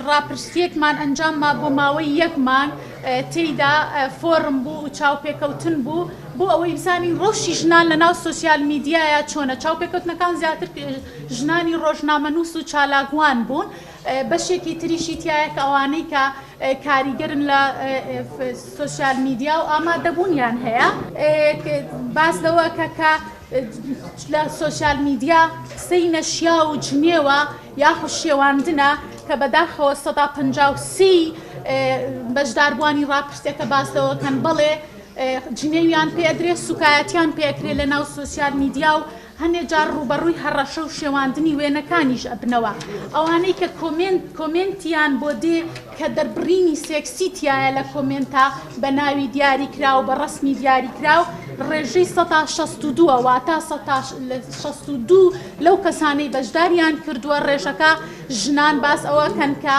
ڕاپرسییەکمان ئەنجامما بۆ ماوەی یەک مانگ، تێیدا فۆرم بوو و چاوپێکەوتن بوو بۆ ئەوەی بزانین ڕەوشی ژنان لەناو سۆسیال میدیایا چۆنە. چاوپێکەوتنەکان زیاتر ژنانی ڕۆژنامەنووس و چالاکوان بوون، بەشێکی تریشی تیایە کە ئەوانەی کە کاریگەرن لە سۆسیال میدیا و ئامادەبوونیان هەیە. باس لەوە کە کە لە سۆسیال میدیا قسەی نەشیاو و جنێوە یاخود شێواندنە کە بەداخەوە 53% ی بەشداربووانی ڕاپرسیەکە باس لەوە کەن بەڵێ جنێویان پێ ئەدرێ، سوکایەتیان پێ ئەکرێ لە ناو سۆسیال میدیا و هەنێ جار ڕووبەڕووی هەڕەشە و شێواندنی وێنەکانیش ئەبنەوە. ئەوانەی کە کۆمێنت کۆمێنتیان بۆ دێ کە دەربڕینی سێکسی تیایە لە کۆمێنتا بە ناوی دیاریکراو بە ڕەسمی دیاریکراو ڕێژەی 62% ە، واتا 62% لەو کەسانەی بەشداریان کردووە ڕێژەکە ژنان باس ئەوە کەن کە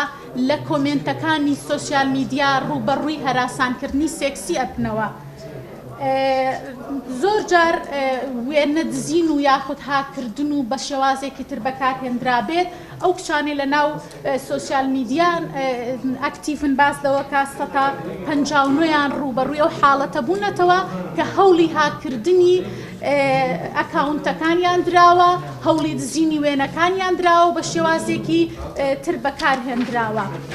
لە کۆمێنتەکانی سۆسیال میدیا ڕووبەڕووی هەراسانکردنی سێکسی ئەبنەوە. زۆر جار وێنە دزین و یاخود هاککردن و بە شێوازێکی تر بەکارهێنرابێت، ئەو کچانەی لە ناو سۆسیال میدیا ئەکتیڤن باس لەوە کە 59%یان ڕووبەڕووی ئەو حاڵەتە بوونەتەوە کە هەوڵی هاککردنی ئەکاونتەکانیان دراوە، هەوڵی دزینی وێنەکانیان دراوە و بە شێوازێکی تر بەکارهێنراوە.